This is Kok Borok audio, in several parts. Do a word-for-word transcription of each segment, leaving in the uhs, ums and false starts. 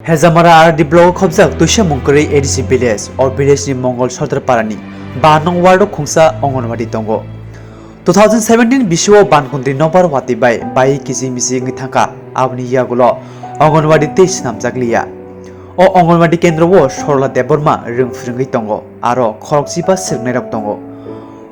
Hejamara R D block o khobjak Tuisamung kwrwi A D C village, o village ni Mongol Sordar parani ba nong ward o khungsa Anganwadi tongo. Two thousand seventeen bisio bankuntri nokbar watwi bai bai kisi misi wngwi thangkha, aboni yagulo Anganwadi tei swnamjakliya. O Anganwadi kendro o Sorola Debbarma rwng phwrwngwi tongo, aro khorokchiba swrwngnairok tongo.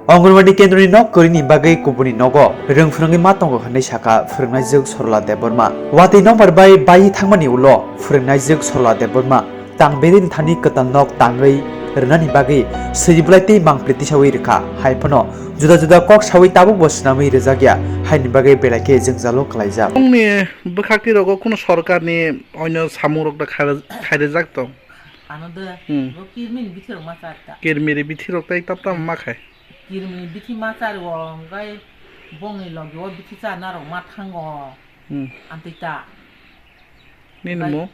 Anganwadi kendroni nok kwrwini bagwi kubuni nogo rwng phwrwngwi ma tongo hwnwi sakha phwrwngnaijwk Sorola Debbarma. Watwi nokbar bai bai thangmani ulo phwrwngnaijwk Sorola Debbarma tang bedini thani kwtal nok tangwi rwnani bagwi swi bwlai tei mangpli tisawi rwkha, hai phano juda juda kok sawi tabukbo swnamwi rwjakya, haini bagwi belai khe jwngjalo kwlaijak. Bwkhak twi rogo kuno sorkarni oino samungrok da khairajak tong. Ano de, hmm, bo kirmini bithirok ma char ta. Kirmini bithirok tai tam tam ma khai. Kirmini bithi ma char o, hwnkhai bongni logi o bithi cha narok ma thango. Hmm. Amtwi ta. Nini mo?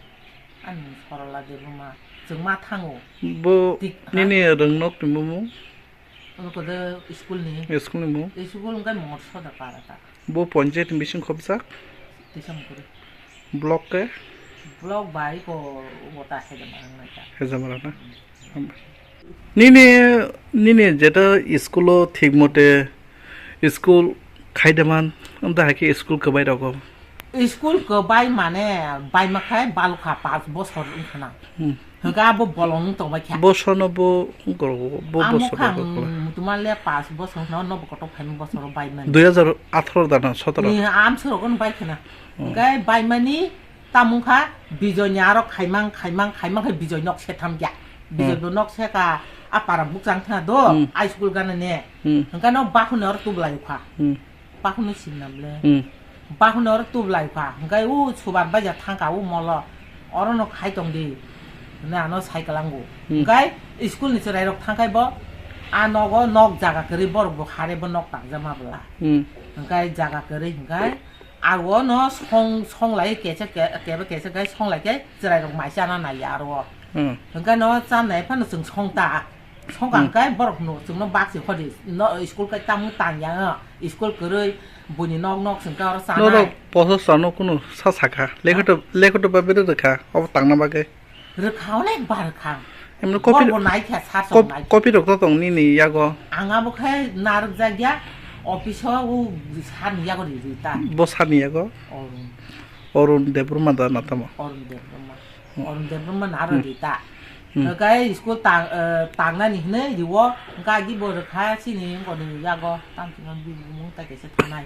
Ani Sorola Debbarma, chwng ma thango. Bo tik, ha? Nini rwngnok ni mo mo? Obo kode school ni. School ni mo? School hwnkhai Mongol Sordar para ta. Bo panchayat ni bising khobjak? Tisam kore. Block ke? Block bai ko wota hejama nang nai ta. Hejama na? Nini, nini jeta school o thik mote school khaide man, amta hai khe school kwbai rogo. School kwbai mane bai ma khai balukha panch bosor wngkhana. Hmm. Hwnkhe abo bolong wng tongbai kha. Bosor no bo gorok, bo amo bosor kha, no gorok. Mutumal le panch bosor no, no bo kotor phaima bosor o bai mani. Dui hajar atharo dana, sotoro. Ni am sorok no bai khana. Hmm. Hwnkhe bai mani tamung kha Bijoy ni aro khaimang, khaimang, khaimang khe Bijoy nok se tham ya. Bijoy hmm, bo nok se ka a para bukchang thana do, hmm, high school gana ne. Hmm. Hwnkhe no bakhuni oro tublai kha. Hmm. Bakhuni sinam le. Hmm. Bakhuni oro tublai kha. Hwnkhe u subar baija thangka u molo. Oro no khai tong di. Hwnwi ano sai kwlango. Hmm. Hwnkhe school ni chwrai rok thangkhai bo a nogo nok jaga kwrwi borok bo hare bo nok tangjama bwla. Hmm. Hwnkhe jaga kwrwi hwnkhe ago no song, song lai kesa ke-, kebe kesa khe song lai khe chwrai rok mai chana nai ya aro. Hmm. Hwnkhe no chanai phano chwng song ta. Song hmm, kang kai borok no chwng no bak se khodi no school kai tamo tang ya no school kwrwi buini nok nok chwng ka oro chanai. Norok poso sano kuno sa sakha. Lekhoto, lekhoto ba bere rekha. Obo tangna bagwi. Rwkha, onek bar rwkha. Emno copy, borok bo naikha, sar kop-, song naikha. Copy rok to tong nini yago. Ang abo khe narwk jak ya, office o u sar ni yago ri ri ta. Bo sar ni yago? Arun. Arun Debbarma da na tamo? Arun Debbarma. Hmm. Arun Debbarma na aro hmm, ri ta. Hmm. Hwnkhe school tang, eh, tangnani hwnwi riwo, hwnkhe agi bo rwkha chini wngkoni yago, tang chini bimung ta kaisa thanai.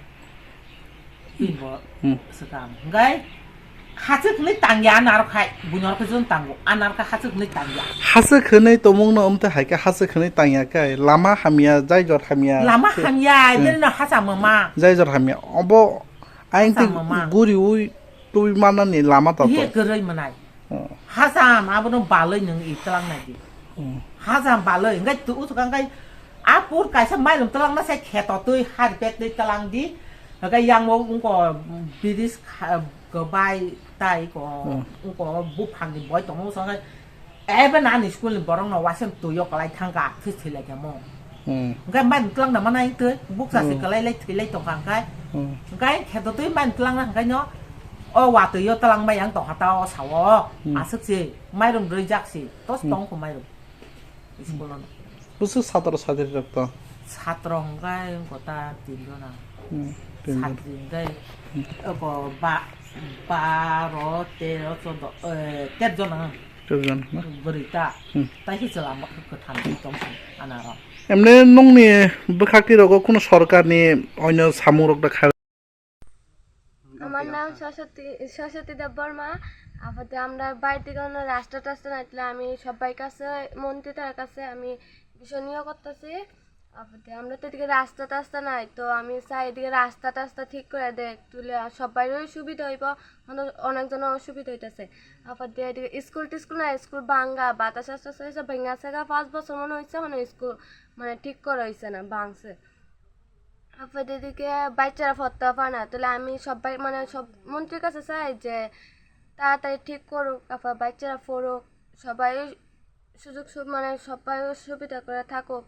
Bini bo hmm, swkang. Hwnkhe hachwk hwnwi tangya, a narwk hai, buino khe jon tango, a narwk khe hachwk hwnwi tangya. Hachwk hwnwi tongmungno wngtwi hai khe hachwk hwnwi tangya khe, lama hamya, jai jor hamya. Lama hamya, hmm, bini no hacha mama. Jai jor hamya. Obo aing hacha twi mama. Guriwi twi manani lama to. Ye to. Kwrwi mwnai. Hmm. Hacham abono balwi nwng i twlang nai di. Hmm. Hacham balwi, hwnkhe tu usuka hwnkhe a pur kaisa mairum twlang na sai kheto twi har bag twi twlang di. Hwnkhe yang bo wngko bridge kha-, kwbai tai ko, hmm, wngko buphang ni boi tongo usuka hwnkhe ebe nani school ni borok no waisem twi o kwlai thangka, thwi thwi lai khe mo. Hmm. Hwnkhe mai twlang da manai twi, bukcha se hmm, kwlai lai thwi lai tongkha hwnkhe. Hmm. Hwnkhe kheto twi mai twlang na hwnkhe no, o watwi o twlang bai ang tongkha ta o sa o. Hmm. Aswk se, mairum rwi jak se, tos hmm, tong kho mairum. School o no. Bwswk satro satri rok to? Satro hwnkhe wngkha ta tin jona. Hmm, tin jona. Satri hwnkhe hmm, oko ba-, baro, tero, chodo, eh, ter jona. Ter jona na? Bwrwi ta. Hmm. Tai khe chwla kwtham tong anaro. Emne nongni bwkhak twi rogo kuno sorkarni oino samung rok da kha? আমার নাম সরস্বতী, সরস্বতী দেববর্মা। আপাতত আমরা বাইরে থেকে কোনো রাস্তা টাস্তা নাই, তাহলে আমি সবাই কাছে, মন্ত্রী তার কাছে আমি বিষয় নিয়ে করতেছি। আপাতত আমরা তো এদিকে রাস্তা টাস্তা নাই, তো আমি চাই এদিকে রাস্তা টাস্তা ঠিক করে দেয়, তুলে সবাইরও সুবিধা হইব, মানে অনেকজনেরও সুবিধা হইতেছে। আপাতত এদিকে স্কুল টিস্কুল নাই, স্কুল ভাঙ্গা, বাতাস আস্তে আস্তে হয়েছে, ভেঙে আছে গা, পাঁচ বছর মনে হচ্ছে, এখনো স্কুল মানে ঠিক করা হয়েছে না, ভাঙছে। আপাতত এদিকে বাচ্চারা পড়তে পারে না, তাহলে আমি সবাই মানে সব মন্ত্রীর কাছে চাই যে তাড়াতাড়ি ঠিক করুক, আবার বাচ্চারা পড়ুক, সবাই সুযোগ সু-, মানে সবাই সুবিধা করে থাকুক।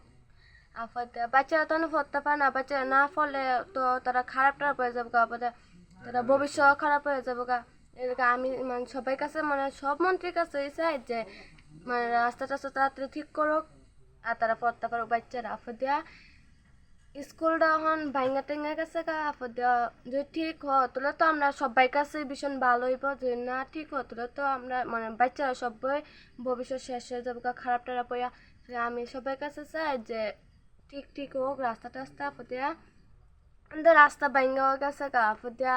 আপাতত বাচ্চারা তো পড়তে পারে না, বাচ্চারা না পড়লে তো তারা খারাপ টারাপ হয়ে যাবে গা, আপাতত তারা ভবিষ্যৎ খারাপ হয়ে যাবে গা। এলাকা আমি মানে সবাই কাছে, মানে সব মন্ত্রীর কাছেই চাই যে মানে রাস্তা টাস্তা তাড়াতাড়ি ঠিক করুক, আর তারা পথটা পারুক বাচ্চারা। আফুদিয়া স্কুলটা এখন ভাঙ্গা টেঙ্গা গেছে গা। আফুদিয়া যদি ঠিক হয় তাহলে তো আমরা সবাই কাছে ভীষণ ভালো হইব, যদি না ঠিক হয় তাহলে তো আমরা মানে বাচ্চারা সবাই ভবিষ্যৎ শেষ হয়ে যাবে গা, খারাপ টারাপ হইয়া। তো আমি সবাই কাছে চাই যে ঠিক ঠিক হোক রাস্তা টাস্তা। আফুদিয়া আমাদের রাস্তা ভাঙ্গা গেছে গা। আফুদিয়া